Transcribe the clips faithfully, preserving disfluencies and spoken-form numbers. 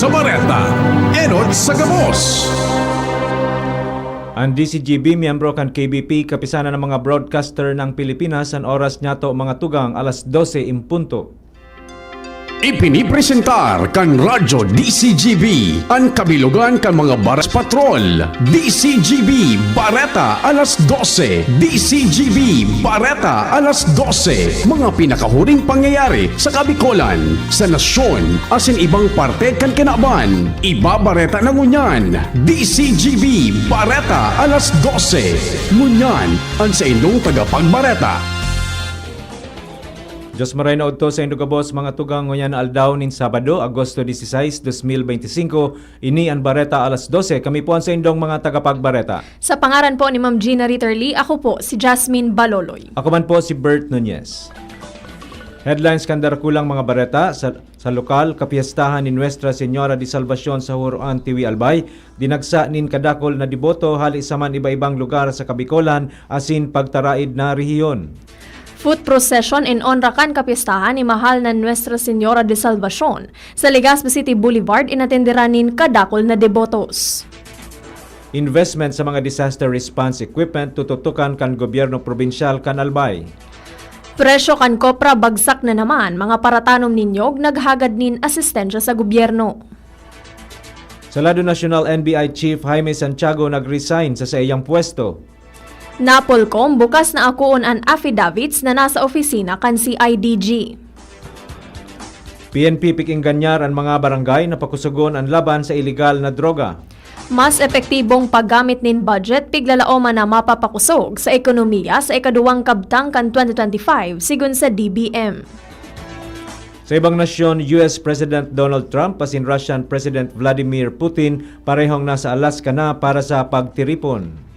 Sa bareta, enot sa gabos. An D C G B, miyembro kan K B P, Kapisanan ng mga Broadcaster ng Pilipinas, an oras niyato, mga tugang, alas dose en punto. Ipinipresentar kan Radyo D C G B an kabilogan kan mga baras patrol. D C G B Bareta alas dose. D C G B Bareta alas dose. Mga pinakahuring pangyayari sa Kabikolan, sa nasyon, asin ibang parte kan kinaban. Ibabareta na ngunyan. D C G B Bareta alas dose. Ngunyan, an saindong tagapagbareta. Diyos maray na udto saindo gabos, mga tugang, ngunyan na aldaw nin Sabado, Agosto dieciséis, dos mil beintisinko. Ini an Bareta alas dose. Kami po an saindong mga tagapagbareta. Sa pangaran po ni Ma'am Gina Ritterly, ako po si Jasmine Baloloy. Ako man po si Bert Nunez. Headlines kan darakulang mga bareta. Sa, sa lokal, kapiestahan ni Nuestra Señora de Salvacion sa Huroan, Tiwi, Albay, dinagsa nin kadakul na deboto hali sa man iba-ibang lugar sa Kabikolan asin pagtaraid na rehiyon. Foot procession in onra kan kapiestahan ni mahal na Nuestra Señora de Salvacion sa Legazpi City Boulevard inatenderan nin kadakul na debotos. Investment sa mga disaster response equipment tututukan kan gobyerno probinsyal kan Albay. Presyo kan kopra bagsak na naman, mga paratanom nin nyog naghagad nin asistensya sa gobyerno. Sa lado nasyonal, N B I Chief Jaime Santiago nag-resign sa saiyang pwesto. Napolkom, bukas na akoon an affidavits na nasa opisina kan C I D G. P N P pig-engganyar an mga barangay na pakusogon an laban sa iligal na droga. Mas epektibong paggamit nin budget, piglalaoman na mapapakusog sa ekonomiya sa ikaduwang kabtang kan twenty twenty-five, sigon sa D B M. Sa ibang nasyon, U S President Donald Trump asin Russian President Vladimir Putin parehong nasa Alaska na para sa pagtiripon.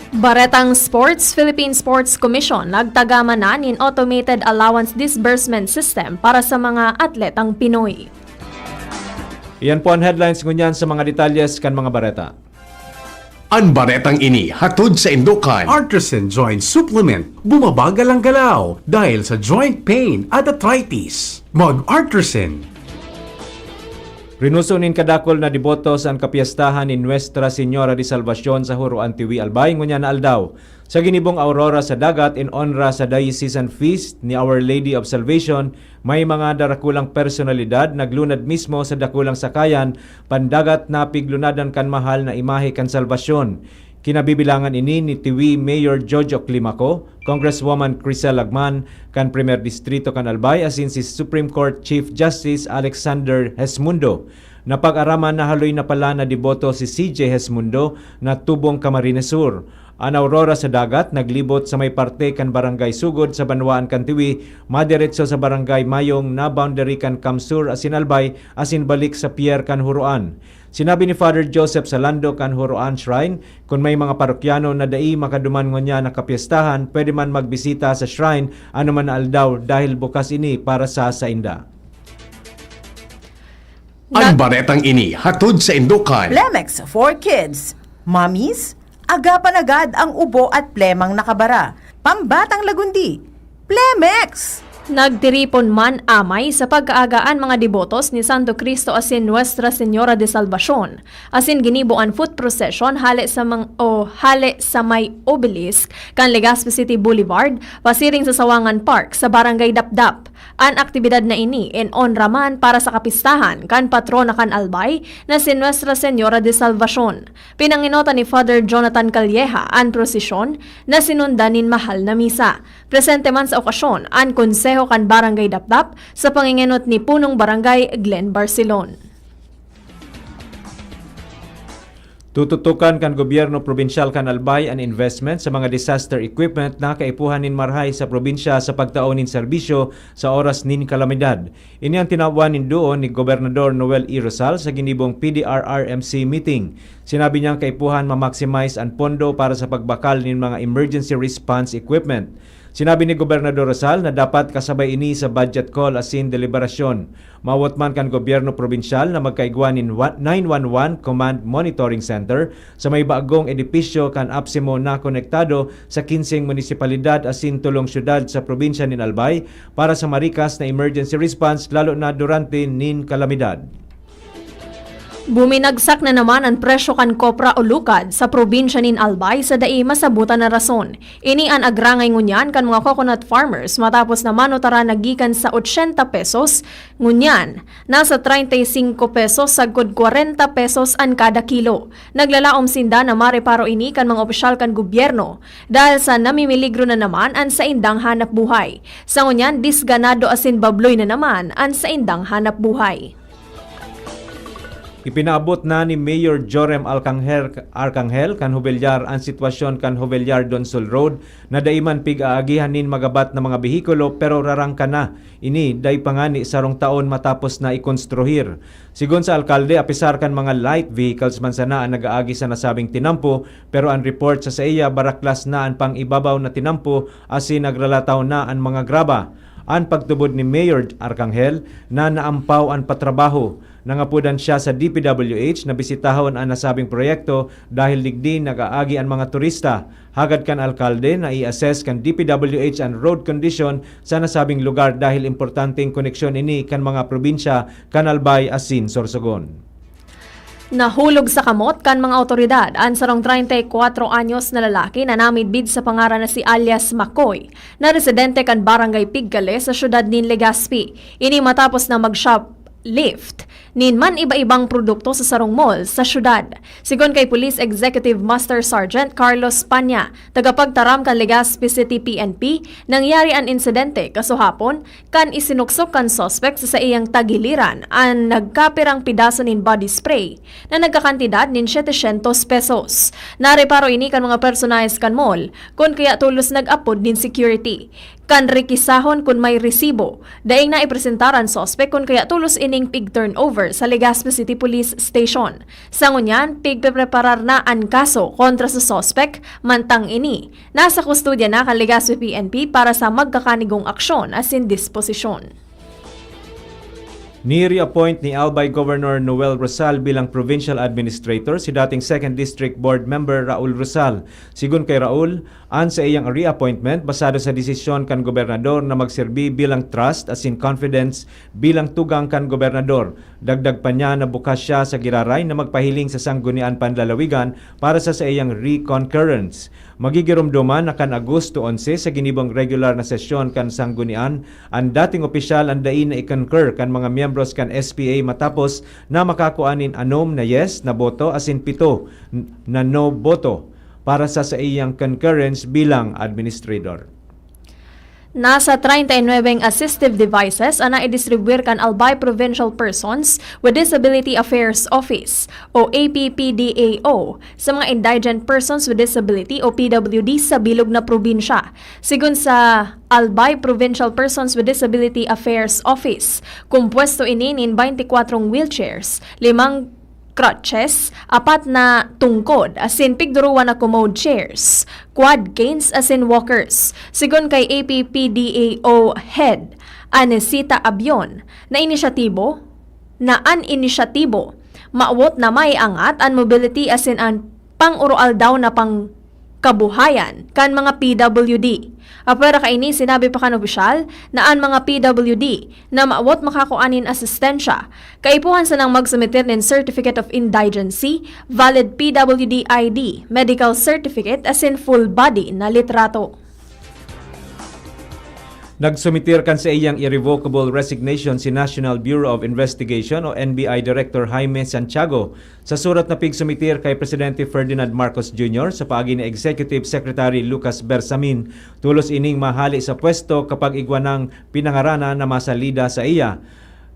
Baretang Sports, Philippine Sports Commission nagtagama na nin automated allowance disbursement system para sa mga atletang Pinoy. Iyan po an headlines ngunyan. Sa mga detalyes kan mga bareta. An baretang ini hatod saindo kan Artisan Joint Supplement. Bumabagal ang galaw dahil sa joint pain at arthritis. Mag-Artisan. Rinuso nin kadakul na deboto sa an kapiestahan ni Nuestra Señora de Salvacion sa Huroan, Tiwi, Albay, ngunyan na aldaw. Sa ginibong Aurora sa Dagat in onra sa Diocesan Feast ni Our Lady of Salvation, may mga darakulang personalidad naglunad mismo sa dakulang sakayan pandagat na piglunadan kan mahal na imahe kan Salbasyon. Kinabibilangan ini ni Tiwi Mayor Jojo Climaco, Congresswoman Crisel Lagman kan Primer Distrito kan Albay, asin si Supreme Court Chief Justice Alexander Hesmundo. Napag-araman na haloy na pala na deboto si C J Hesmundo na tubong Camarines Sur. An Aurora sa Dagat naglibot sa may parte kan Barangay Sugod sa banwaan kan Tiwi, madiretso sa Barangay Mayong na boundary kan CamSur asin Albay, asin balik sa pier kan Huroan. Sinabi ni Father Joseph Salando kan Huroan Shrine, kun may mga parokyano na dai makaduman ngunyan na kapiestahan, pwede man magbisita sa shrine anoman na aldaw dahil bukas ini para sa sainda. An baretang ini hatod saindo kan Plemex for Kids. Mommies, agapan agad ang ubo at plemang nakabara. Pambatang lagundi, Plemex! Nagtiripon man amay sa pagkaaga an mga debotos ni Santo Cristo asin Nuestra Señora de Salvacion, asin ginibo an foot procession hale sa mang-, o hale sa may obelisk kan Legazpi City Boulevard, pasiring sa Sawangan Park sa Barangay Dapdap. An aktibidad na ini in onra man para sa kapistahan kan patrona kan Albay na si Nuestra Señora de Salvacion. Pinangenotan ni Father Jonathan Calleja an prosesyon na sinundan nin mahal na misa. Presente man sa okasyon an Konseho kan Barangay Dapdap sa pangengenot ni Punong Barangay Glenn Barcelon. Tututukan kan gobyerno probinsyal kan Albay an investment sa mga disaster equipment na kaipuhan nin marahay sa probinsya sa pagtao nin serbisyo sa oras nin kalamidad. Ini an tinawan nin duon ni Gobernador Noel E. Rosal sa ginibong P D R R M C meeting. Sinabi niyang kaipuhan ma-maximize an pondo para sa pagbakal nin mga emergency response equipment. Sinabi ni Gobernador Rosal na dapat kasabay ini sa budget call asin deliberasyon. Maawot man kan gobyerno probinsyal na magkaigwa nin wa-, nine one one Command Monitoring Center sa may bagong edipisyo kan APSEMO na konektado sa kinseng munisipalidad asin tolong syudad sa probinsya nin Albay para sa marikas na emergency response, lalo na durante nin kalamidad. Buminagsak na naman an presyo kan kopra o lukad sa probinsya nin Albay sa dai masabutan na rason. Ini an agrangay ngunyan kan mga coconut farmers matapos na manutaran na gikan sa ochenta pesos, ngunyan nasa treinta y cinco pesos sagkod kwarenta pesos an kada kilo. Naglalaom sinda na mareparo ini kan mga opisyal kan gobyerno dahil sa namimiligro na naman an saindang hanap buhay. Sa ngunyan, disganado asin babloy na naman an saindang hanap buhay. Ipinaabot na ni Mayor Jorem Alcangel, Arcangel kan Hubellar an sitwasyon kan Hubellar Donsol Road na dai man pig-aagihan nin magabat na mga behikulo pero rarangka na ini dai pa ngani sarong taon matapos na ikonstruhir. Sigon sa alkalde, apisar kan mga light vehicles man sana an nag-aagi sa nasabing tinampo, pero an report sa saiya, baraklas na an pang-ibabaw na tinampo asin nagralataw na an mga graba. An pagtubod ni Mayor Arcangel na naampaw an patrabaho. Nangapodan siya sa D P W H na bisitahon an nasabing proyekto dahil digdi nag-aagi an mga turista. Hagad kan alkalde na i-assess kan D P W H an road condition sa nasabing lugar dahil importanteng koneksyon ini kan mga probinsya kan Albay asin Sorsogon. Nahulog sa kamot kan mga awtoridad an sarong treinta y cuatro anyos na lalaki na namidbid sa pangaran na si alias Makoy, na residente kan Barangay Pigkale sa siyudad nin Legazpi. Ini matapos na mag-shoplift nin man-iba-ibang produkto sa sarong mall sa siyudad. Sigon kay Police Executive Master Sergeant Carlos Panya, tagapagtaram kan Legazpi City P N P, nangyari an insidente kasuhapon kan isinuksok kan suspek sa saiyang tagiliran an nagkapirang pidaso nin body spray na nagkakantidad nin setecientos pesos. Nareparo ini kan mga personahe kan mall, kun kaya tolos nag-apod nin security. Kan rekisahon kun may resibo, daing naipresentar an suspek kun kaya tolos ining pig-turnover sa Legazpi City Police Station. Sa ngunyan, pigpepreparar na an kaso kontra sa suspek, mantang ini nasa kustodya na kan Legazpi P N P para sa magkakanigong aksyon asin disposisyon. Ni-reappoint ni Albay Governor Noel Rosal bilang Provincial Administrator si dating Second District Board Member Raul Rosal. Sigon kay Raul, an saiyang reappointment basado sa desisyon kan gobernador na magserbi bilang trust asin confidence bilang tugang kan gobernador. Dagdag pa niya na bukas siya sa giraray na magpahiling sa Sanggunian Panlalawigan para sa saiyang reconcurrence. Magigiromdoman na kan Agosto onse sa ginibong regular na sesyon kan Sanggunian, an dating opisyal an dai na i-concur kan mga miyembros kan S P A matapos na makakua nin anom na yes na boto asin pito n-, na no boto para sa saiyang concurrence bilang administrador. Nasa treinta y nuebe assistive devices an naidistribuyar kan Albay Provincial Persons with Disability Affairs Office o A P P D A O sa mga Indigent Persons with Disability o P W D sa bilog na probinsya. Sigon sa Albay Provincial Persons with Disability Affairs Office, kumpuesto ini nin baynti kwatro wheelchairs, limang crutches, apat na tungkod, asin pigduruwa na commode chairs, quad canes, asin walkers. Sigon kay A P P D A O Head Anesita Abion, na inisyatibo, na an inisyatibo mawot na maiangat an mobility asin an pang-uroaldaw na pangkabuhayan kan mga P W D. Apwera kaini, sinabi pa kan opisyal na an mga P W D na mawot makakua nin asistensya, kaipuhan sanang magsumiter nin Certificate of Indigency, valid P W D I D, medical certificate, asin full body na litrato. Nagsumiter kan saiyang irrevocable resignation si National Bureau of Investigation o N B I Director Jaime Santiago sa surat na pigsumiter kay Presidente Ferdinand Marcos Junior sa paagi ni Executive Secretary Lucas Bersamin. Tolos ining mahale sa pwesto kapag igwa nang pinangaranan na masalida saiya.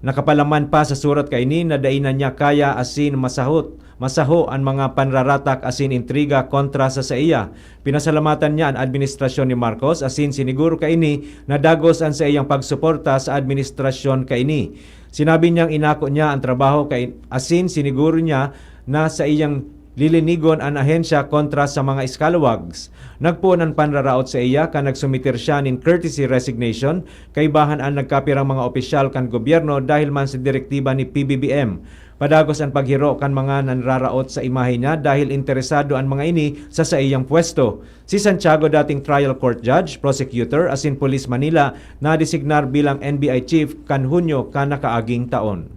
Nakapalaman pa sa surat kaini na dai na niya kaya asin masahot, masaho an mga panraratak asin intriga kontra sa saiya. Pinasalamatan niya an administrasyon ni Marcos asin siniguro kaini na dagos an saiyang pagsuporta sa administrasyon kaini. Sinabi niyang inako niya an trabaho kai-, asin siniguro niya na saiyang lilinigon an ahensya kontra sa mga scallywags. Nagpoon an panraraot saiya kan nagsumiter siya nin courtesy resignation, kaibahan an nagkapirang mga opisyal kan gobyerno dahil man sa direktiba ni P B B M. Padagos an paghiro kan mga nanraraot sa imahe niya dahil interesado an mga ini sa saiyang pwesto. Si Santiago, dating trial court judge, prosecutor, asin Police Manila, nadesignar bilang N B I chief kan Hunyo kan nakaaging taon.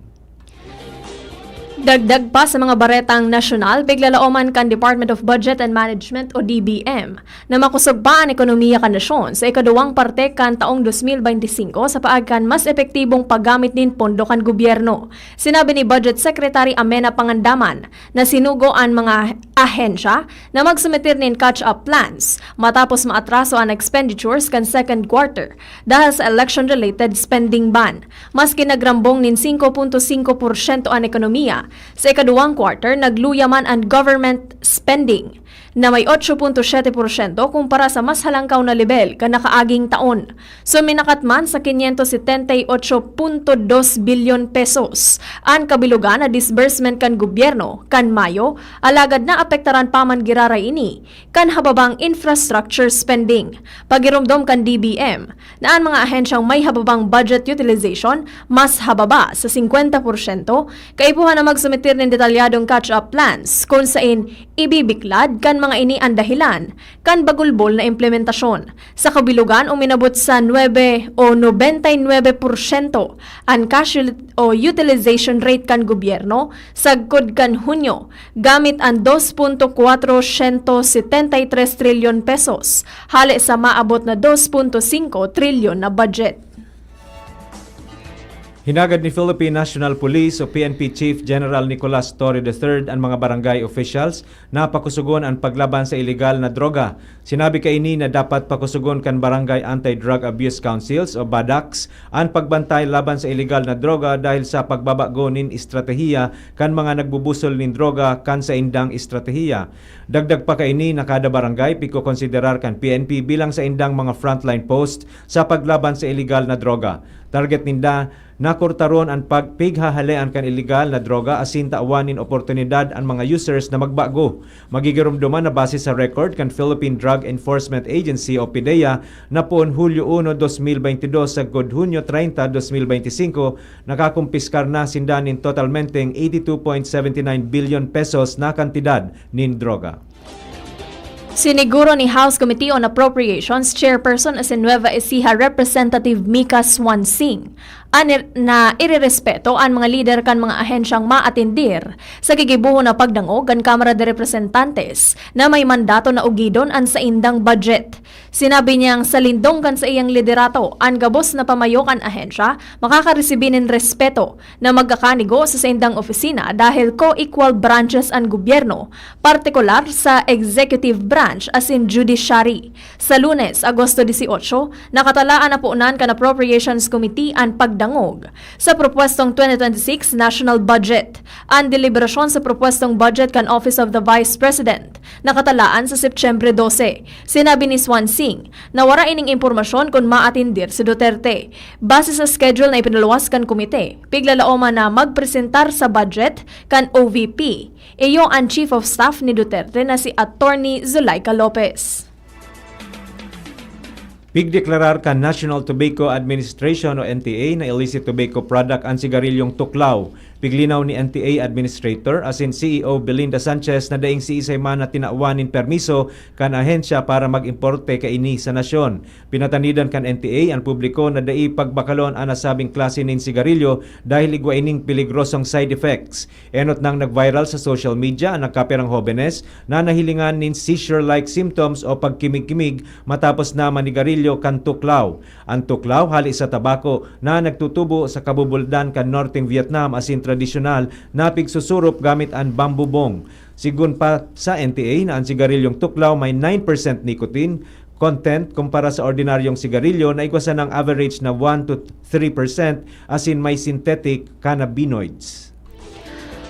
Dagdag pa sa mga baretang nasyonal, piglalaoman kan Department of Budget and Management o D B M na makosog pa an ekonomiya kan nasyon sa ikaduwang parte kan taong dos mil bente singko sa paagi kan mas epektibong paggamit nin pondo kan gobyerno. Sinabi ni Budget Secretary Amena Pangandaman na sinugo an mga ahensya na magsumitir nin catch-up plans matapos maatraso an expenditures kan second quarter dahil sa election-related spending ban. Maski nagrambong nin singko punto singko porsyento an ekonomiya, sa ikaduwang quarter nagluya man an government spending na may otso punto siyete porsyento kumpara sa mas halangkaw na lebel kan nakaaging taon. Suminakat man sa kinyentos setenta y otso punto dos bilyon pesos an kabilogan na disbursement kan gobyerno kan Mayo, alagad naapektaran pa man giraray ini kan hababang infrastructure spending. Pagiromdom kan D B M na an mga ahensyang may hababang budget utilization mas hababa sa singkwenta porsyento, kaipuhan na magsumitir nin detalyadong catch-up plans kun sain ibibiklad kan mga ini an dahilan kan bagulbol na implementasyon. Sa kabilogan, uminabot sa nuebe o nobenta y nuebe porsyento an cash util-, o utilization rate kan gobyerno sagkod kan Hunyo, gamit an dos punto kwatro siyento setenta y tres trilyon pesos, hale sa maabot na dos punto singko trilyon na budget. Hinagad ni Philippine National Police o P N P Chief General Nicolas Torre the third an mga barangay officials na pakusugon an paglaban sa iligal na droga. Sinabi kaini na dapat pakusugon kan Barangay Anti-Drug Abuse Councils o BADACs an pagbantay laban sa iligal na droga dahil sa pagbabago nin estratehiya kan mga nagbubusol nin droga kan saindang estratehiya. Dagdag pa kaini na kada barangay pigkokonsiderar kan P N P bilang saindang mga frontline post sa paglaban sa iligal na droga. Target ninda na kurtaron an pagpighahalean kan iligal na droga asin tawan nin oportunidad an mga users na magbago. Magigiromdoman na base sa record kan Philippine Drug Enforcement Agency o PDEA na poon Hulyo uno, dos mil bente dos sagkod Hunyo treinta, dos mil bente singko, nakakumpiskar na sinda nin totalmenteng eighty two point seventy nine billion pesos na kantidad nin droga. Siniguro ni House Committee on Appropriations Chairperson asin Nueva Ecija Representative Mika Swansing an ir-, na irerespeto an mga lider kan mga ahensyang maatindir sa gigibohon na pagdangog kan Kamara de Representantes na may mandato na ugidon an saindang budget. Sinabi niyang sa lindong kan saiyang liderato, an gabos na pamayo kan ahensya makakaresibi nin respeto na magkakanigo sa saindang opisina dahil co-equal branches an gobyerno, partikular sa executive branch asin judiciary. Sa Lunes, Agosto dieciocho, nakatalaan na poon kan Appropriations Committee an pagdangog sa propwestong twenty twenty-six national budget. An deliberasyon sa propwestong budget kan Office of the Vice President nakatalaan sa Setyembre dose. Sinabi ni Swansing na wara ining impormasyon kun maatindir si Duterte. Base sa schedule na ipinaluwas kan komite, piglalaoman na magpresentar sa budget kan O V P, iyo an Chief of Staff ni Duterte na si Attorney Zuleika Lopez. Pigdeklarar kan National Tobacco Administration o N T A na illicit tobacco product an sigarilyong tuklaw. Piglinaw ni N T A Administrator asin C E O Belinda Sanchez na daing siisay man na tinawan nin permiso kan ahensya para mag-importe kaini sa nasyon. Pinatanidan kan N T A an publiko na dai pagbakalon an nasabing klase nin sigarilyo dahil igwa ining peligrosong side effects. Enot nang nag-viral sa social media an nagkapirang hobenes na nahilingan nin seizure-like symptoms o pagkimig-kimig matapos na manigarilyo kan tuklaw. An tuklaw hale sa tabako na nagtutubo sa kabubuldan kan Norteng Vietnam asin tradisyonal na pigsusurup gamit an bamboo bong. Sigun pa sa N T A na an sigarilyong tuklaw may nine percent nicotine content kumpara sa ordinaryong sigarilyo na igwa sanang average na one to three percent asin may synthetic cannabinoids.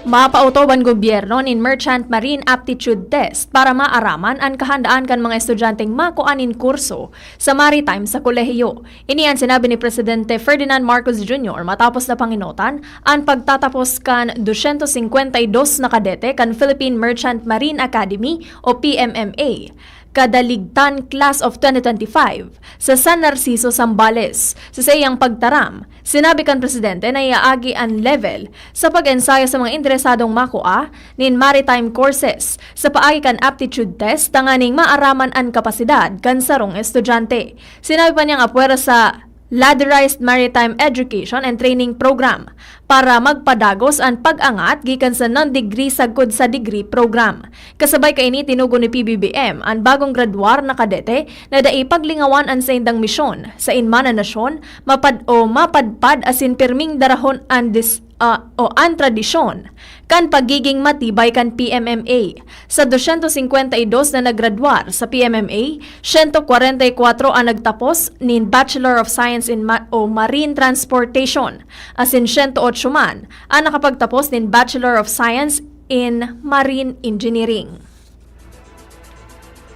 Mapautob an gobyerno nin Merchant Marine Aptitude Test para maaraman an kahandaan kan mga estudyanteng makua nin kurso sa maritime sa kolehiyo. Ini an sinabi ni Presidente Ferdinand Marcos Junior matapos na pangenotan an pagtatapos kan dosyentos singkwenta y dos na kadete kan Philippine Merchant Marine Academy o P M M A, Kadaligtan Class of twenty twenty-five sa San Narciso, Zambales. Sa saiyang pagtaram, sinabi kan Presidente na iaagi an level sa pag-ensayo sa mga interesadong makua nin maritime courses sa paagi kan aptitude test tanganing maaraman an kapasidad kan sarong estudyante. Sinabi pa niyang apwera sa Ladderized Maritime Education and Training Program para magpadagos an pag-angat gikan sa non-degree sagkod sa degree program. Kasabay kaini, tinugon ni P B B M an bagong graduar na kadete na dai paglingawan an saindang misyon, sain man an nasyon, mapad o mapadpad asin pirming darahon an dis-, ah, o an tradisyon kan pagiging matibay kan P M M A. Sa dosyentos singkwenta y dos na naggraduar sa P M M A, siyento kwarenta y kwatro an nagtapos nin Bachelor of Science in Ma-, o Marine Transportation, asin siyento otso man an nakapagtapos nin Bachelor of Science in Marine Engineering.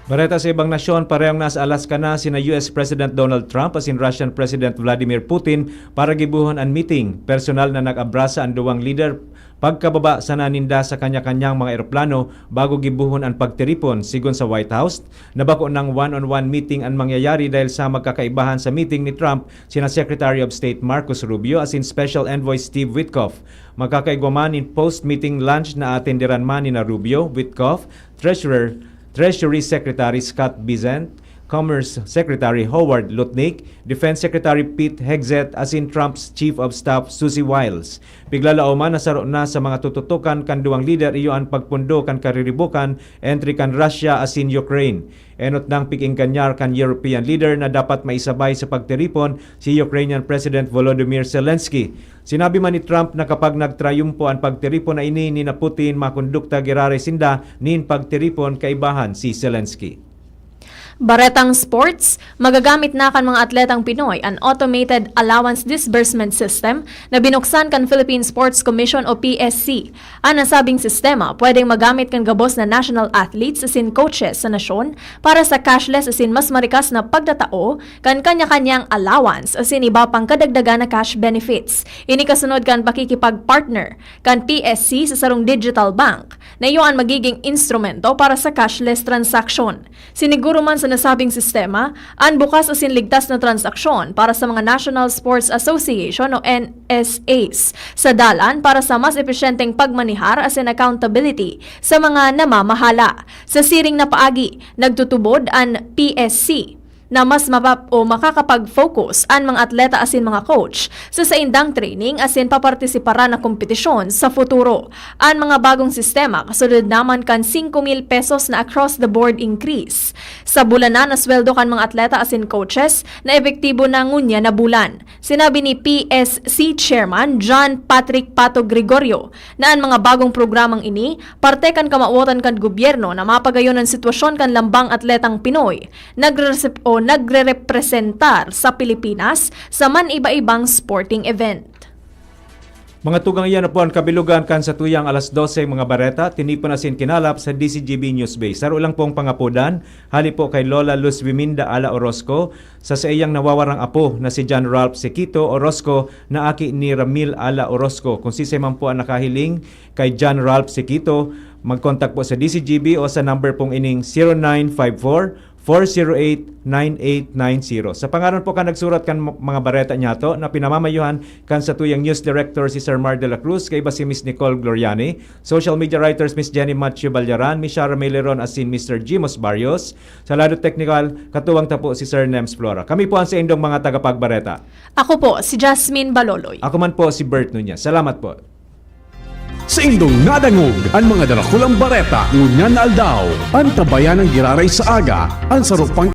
Bareta sa ibang nasyon, parehong nasa Alaska na sina U S President Donald Trump asin Russian President Vladimir Putin para gibohon an meeting. Personal na nag-abrasa an duwang lider pagkababa sana ninda sa kanya-kanyang mga eroplano bago gibohon an pagtiripon. Sigon sa White House, na bako nang one-on-one meeting an mangyayari dahil sa magkakaibahan sa meeting ni Trump sina Secretary of State Marcos Rubio asin Special Envoy Steve Witkoff. Magkakaigwa man nin post-meeting lunch na atenderan man nina Rubio, Witkoff, Treasurer, Treasury Secretary Scott Bessent, Commerce Secretary Howard Lutnick, Defense Secretary Pete Hegseth asin Trump's Chief of Staff Susie Wiles. Piglalaoman na saro na sa mga tututukan kan duwang lider iyo an pagpundo kan kariribokan entre kan Russia asin Ukraine. Enot nang pig-enganyar kan European leader na dapat maisabay sa pagtiripon si Ukrainian President Volodymyr Zelensky. Sinabi man ni Trump na kapag nagtrayumpo an pagtiripon na ini nina Putin, makondukta giraray sinda nin pagtiripon kaibahan si Zelensky. Baretang sports, magagamit na kan mga atletang Pinoy an automated allowance disbursement system na binuksan kan Philippine Sports Commission o P S C. An nasabing sistema pwedeng magamit kan gabos na national athletes asin coaches sa nasyon para sa cashless asin mas marikas na pagtatao kan kanya-kanyang allowance asin iba pang kadagdagan na cash benefits. Ini kasunod kan pakikipag-partner kan P S C sa sarong digital bank na iyo an magiging instrumento para sa cashless transaction. Siniguro man sa nasabing sistema an bukas asin ligtas na transaksyon para sa mga National Sports Association o N S As sa dalan para sa mas episyenteng pagmanihar asin accountability sa mga namamahala. Sa siring na paagi, nagtutubod an P S C na mas mapap-, o makakapag-focus an mga atleta asin mga coach sa saindang training asin papartisiparan na kompetisyon sa futuro. An mga bagong sistema kasunod naman kan singko mil pesos na across-the-board increase sa bulanan na sweldo kan mga atleta asin coaches na epektibo na ngunyan na bulan. Sinabi ni P S C Chairman John Patrick Pato Gregorio na an mga bagong programang ini parte kan kamawotan kan gobyerno na mapagayon an sitwasyon kan lambang atletang Pinoy nagre-resep-, o nagrerepresentar sa Pilipinas sa man-iba-ibang sporting event. Mga tugang, iyan na po an kabilugan kan satuyang alas dose mga bareta, tinipon asin kinalap sa D Z G B News Base. Saro lang pong pangapodan, hali po kay Lola Luz Wiminda ala Orozco, sa saiyang nawawarang apo na si John Ralph Sequito Orozco na aki ni Ramil ala Orozco. Kung sisay man po ang nakahiling kay John Ralph Sequito, mag-contact po sa D Z G B o sa number pong ining zero nine five four, four zero eight, nine eight nine zero. Sa pangaran po kan nagsurat kan m-, mga bareta niyato na pinamamayuhan kan satuyang news director si Sir Mar de la Cruz, kaiba si Miss Nicole Gloriani, social media writers Miss Jenny Matthew Balyaran, Miss Shara Meleron asin Mister Jimos Barrios. Sa lado teknikal, katuwang ta po si Sir Nems Flora. Kami po ang saindong mga tagapagbareta. Ako po, si Jasmine Baloloy. Ako man po, si Bert Nunez. Salamat po. Saindong nadangog an mga darakulang bareta ngunyan na aldaw. Antabayanan giraray sa aga an saro pang